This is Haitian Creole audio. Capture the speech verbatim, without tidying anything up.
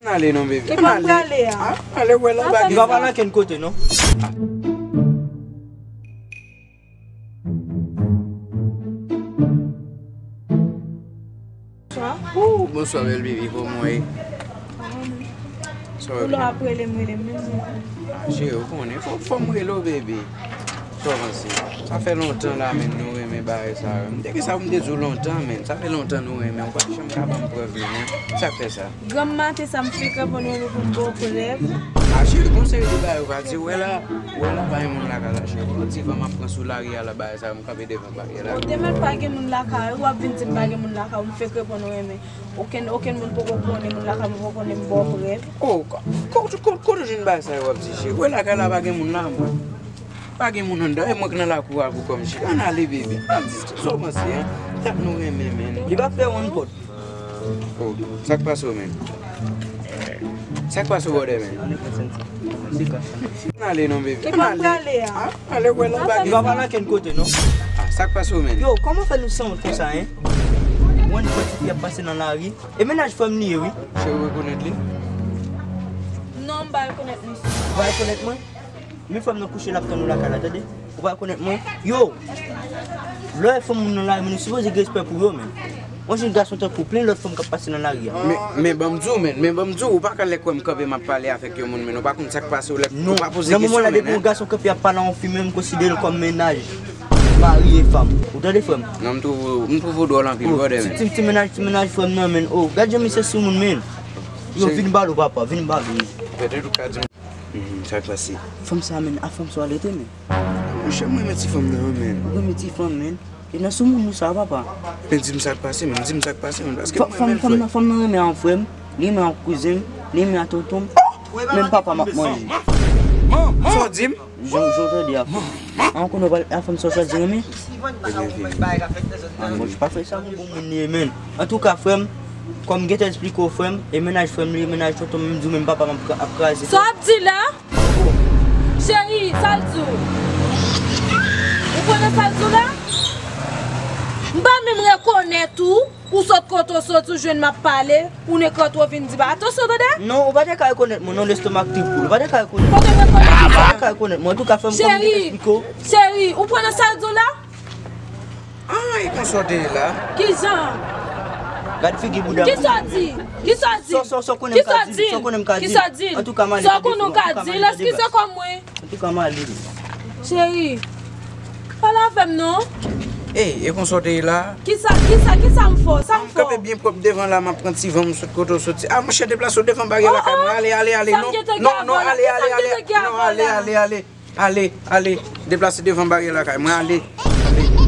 Ann ale non, baby. Ki pa prale a? Ah, ale wè la bagay. Li pa prale ankenn kote non. Bonswa. Ooh, bonswa bèl baby, kòman w ye? Sa w ap rele m, rele m menm. Ah, cheri, ou konnen, fò, fò m rele w, baby. Sa w panse? Sa fè lontan la, men nou renmen bagay sa yo. M te gen sa pou m te di w lontan, men sa fè lontan nou renmen. Ou pa janm ka ban m prèv, men, hein? Sa k fè sa? Granm maten sa m fèk reponn ou pou m ba w prèv. Ah, cheri, gon seri de bagay ou ka di. Wè la, wè la, pa gen moun lakay la, cheri. Yon ti van m ap pran sou lari a la, bagay sa yo, m kanpe devan baryè la. Ou te mèt pa gen moun lakay ou, w ap vin di m pa gen moun lakay ou, m fèk reponn ou renmen. Okenn, okenn moun poko konnen moun lakay mwen, poko konnen m ba w prèv. Oh, ko-, ko-, ko-, kote w jwenn bagay sa yo w ap di, cheri? Wè lakay la pa gen moun la, mwen. Pa gen moun anndan, e mwen k nan lakou a pou kò m, cheri. Ann ale, baby. Ann di sa w panse, hein? Dat nou renmen, men. Li pa fè one pot. Oh, sa k pase w, men? Sa k pase w, brother, men? Ann ale non, baby. Ann ale. Ah, ale wè la bagay. Li pa prale ankenn kote non. Ah, sa k pase w, men? Yo, kòman fè nou sanwont konsa, hein? One pot epi ap pase nan lari. E mennaj frè m li ye, wi. Cheri, ou rekonèt li? Non, m pa rekonèt misye. Ou pa rekonèt mwen? Men frè m nan kouche, l ap tann ou lakay la, tande? Ou pa rekonèt mwen? Yo! Lè w wè fanm moun nan lari, men nou sipoze gen respè pou yo, men. Yon jèn gason tankou w, plen lòt fanm k ap pase nan lari a. Men, men ban m di w, men, men ban m di w, ou pa ka lè kwè m kanpe m ap pale avèk yon moun, men ou pa konn sa k pase w lè ou pa poze kesyon, men, hein? Non, nan moman la, depi yon gason kanpe ap pale a yon fi, men m konsidere l kòm mennaj. Mari e fanm. Ou tande, frè m? Non, m twouve, m twouve w dwòl anpil, brother, men. Ti, ti, ti mennaj, ti mennaj frè m nan, men. Oh, gad jan misye soumoun, men. Yo, vin ba l, papa, vin ba l. Petèt ou ka di m. Mhm, sa k pase? Fanm sa, men, a fanm sa w al rete, men. Monchè, mwen renmen ti fanm nan, men. Ou renmen ti fanm, men? E nan soumoun ou sa, papa? Men di m sa k pase, men, di m sa k pase, men, paske mwen renmen l, frè. Fanm nan, fanm nan renmen an frè m, li renmen an kouzen m, li renmen an tonton m, menm papa m ap manje. Sa w di m? Jan, jan w tande a. An konnen w pral a fanm sa w chwazi renmen? Ebyen, vini. Ah, bon, pa fè sa, bon, bon moun li ye, men. Antouka, frè m, kòm m gentan eksplike w, frè m, e mennaj frè m li, e mennaj tonton m, menm di w, menm papa m ap, ap kraze. Sa w ap di la? Cheri, sa l di w? Ou konnen sa l di w la? M pa menm rekonèt ou. Ou sot kote w soti, ou jwenn m ap pale, ou nekòt ou vin di ba. Atansyon, tande! Non, ou pa te ka rekonèt mwen, non, lestomak trip ou. Ou pa te ka rekonèt mwen. Kote m rekonèt ou? Ou pa te ka rekonèt mwen. Antouka, frè m, kòm m te eksplike w. Cheri, ou konnen sa l di w la? Ah, e konsa w te ye la? Kijan? Gad figi bouda m. Kisa w di? Kisa w di? Sa, sa, sa w konnen m ka di l? Sa w konnen m ka di l? Kisa w di? Antouka, m ale. Sa w konnen w ka di l? Eskize kò mwen. Antouka, m ale. Cheri, pale avè m non. Ey, e konsa w te ye la? Kisa, kisa, kisa m fè w? Sa m fè w? M kanpe byen pwòp devan la, m ap pran ti van, m sot kote w soti. Ah, monchè, deplase w devan baryè lakay mwen. Ale, ale, ale, non, non, non, ale, ale, ale, non, ale, ale, ale. Ale, ale, deplase devan baryè lakay mwen, ale. Ale.